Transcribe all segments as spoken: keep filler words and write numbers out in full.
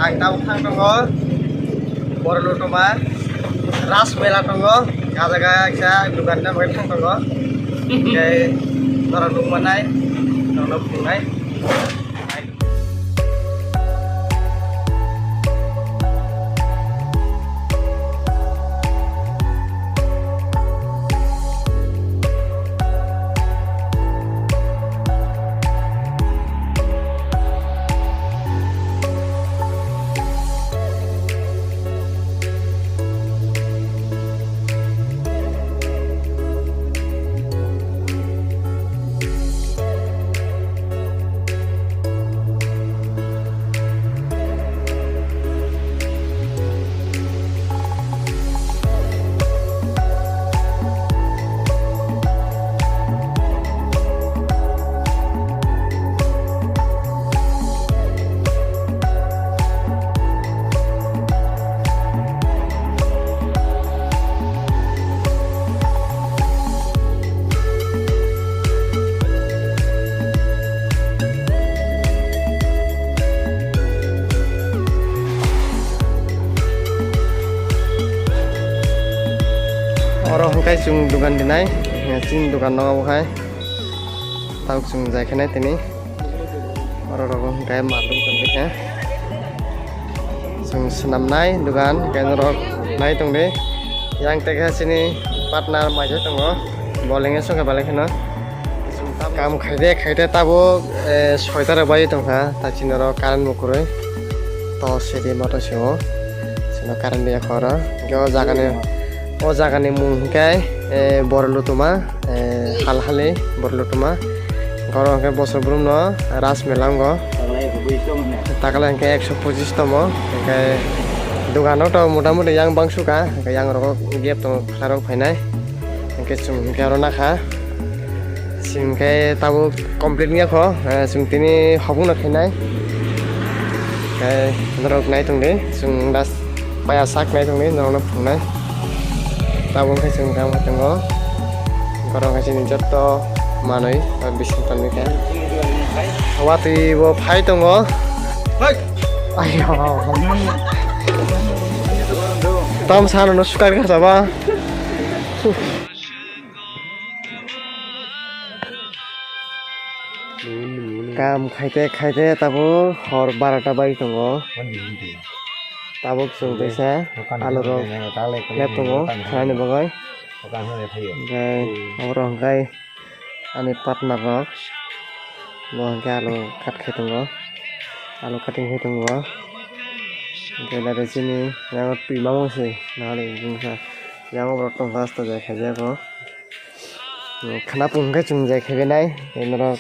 Ang tabuk thang tongo Borlutuma Ras Mela tongo, ah jaga kisa dukan na bagwi thang tongo. Tei norok nukmanai, norokno phunuknai. Oro hwnkhe chwng dukan dinai, chini dukan no obo hai. Tabuk chwng jai khe nai tini. Oro rogo hwnkhe mandum tongwi khe. Chwng swnamnai dugan hwnkhe norok nai tongdi. Yang tei khe chini partner maisa tongo. Bo lengye songkhe belai kheno. Kam khaide khaide tabuk, eh, soita rok bai tongkha. Ta chini oro current bo kwrwi. To sidi moto sio. Chini current ya khoro. Hwnkhe o jagani, o jagani mung hwnkhe, eh, Borlutuma. Eh, hal hali Borlutuma. Oro hwnkhe bosor brumno Ras Mela wngo. Takle hwnkhe ekso pochis tomo. Hwnkhe dogano to motamuti yang bangsu kha. Hwnkhe yang rogo gap tongo khwlarok phainai. Hwnkhe chwng hwnkhe oro nakha. Chwng hwnkhe tabuk complete wngya kho. Eh, chwng tini hopung no khainai. Hwnkhe norok nai tongdi. Chwng das Paya sak nai tongdi, norokno phunuknai. Tabuk khe chwng tamo tongo. Borok khe chini jotto manwi, o bising tonwi khe. Watwi bo phai tongo. Ayo. Tam sano no sukar kha saba. Kam khaite khaite tabuk hor barota bai tongo. Tabuk chwng kaisa alu rok lep tongo khanani bagwi. Hwnkhe oro hwnkhe ani partner rok bo hwnkhe alu cut khai tongo, alu cutting khai tongo. Hwnkhe nare chini yang twi mamung se nahali wngkha, yang borok tongkha asta jai khaijak o. Khwna pung khe chwng jai khaiwi nai, tei norok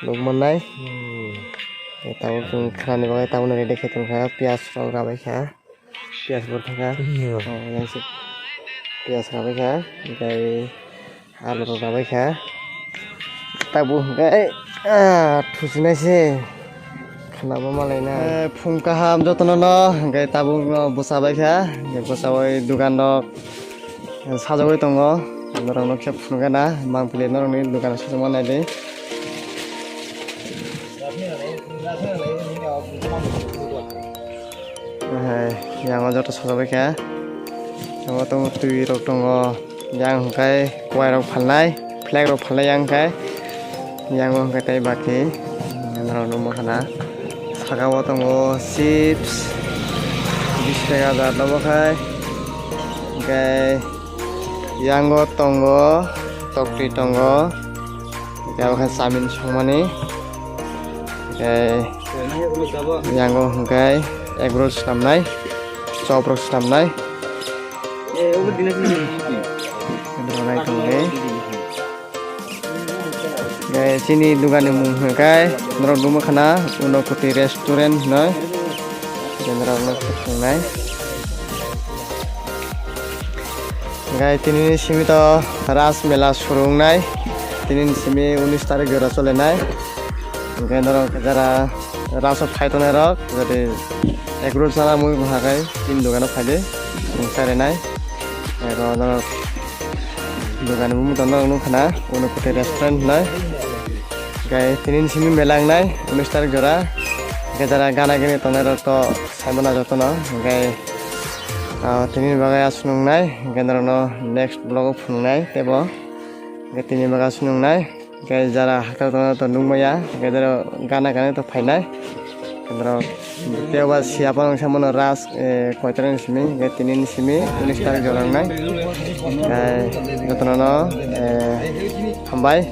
nukmannai. Tei tabuk chwng khwnani bagwi tabukno ready khe tongkha, piyaj rok rabaikha, piyaj bo thangkha. Oh, yang se piyaj rabaikha, tei alu rok rabaikha. Tabuk hwnkhe, ah, thuchinai se. Khwnama malaina. Eh, phung kaham jotono no, hwnkhe tabuk no bwsa bai kha, hwnkhe bwsa bai dugan rok sajagwi tongo. Norok no khe phunukgana, mangpili norok ni dugan sajagma naidi. Hai, yang o joto sajagwi kha. Abo tongo twi rok tongo. Yang hwnkhe kuwai rok phalnai, flag rok phalnai yang hwnkhe. Yang o hwnkhe tei baki norok nukmankha na. Saka o tongo chips, bish taka hajar nobo khai. Hwnkhe yang o tongo, toktwi tongo. Hwnkhe abo khe chowmin songmani. Hwnkhe yang o hwnkhe egg roll swnamnai, chop rok swnamnai. Rwnai tongwi. Hwnkhe chini dugan ni mung hwnkhe norok nukmankha na Unokoti restaurant hinwi. Hwnkhe norok no tongnai. Hwnkhe tini ni simi to Ras Mela suru wngnai. Tini ni simi unis tarik jora solenai. Hwnkhe norok jara Ras o phai tongnai rok, jodi egg roll chana mui bo hakai, tini dogano phaidi, chwng charinai. Ego norok dogani bumung tong norok nukha na, Unokoti restaurant hinwi. Hwnkhe tini ni simi mela wngnai, unis tarik jora. Hwnkhe jara gana gini tongnai rok to saimano jotono, hwnkhe, ah, tini bagwi aswk nungnai, hwnkhe norokno next vlog o phunuknai teibo, hwnkhe tini bagwi aswk nungnai, hwnkhe jara hakhe tongnai to nukmaya, hwnkhe jara gana gana to phainai, norok teibo siya phano wngsa mano ras, eh, koitorni simi, hwnkhe tini ni simi unis tarik jora wngnai, hwnkhe jotono, eh, hambai.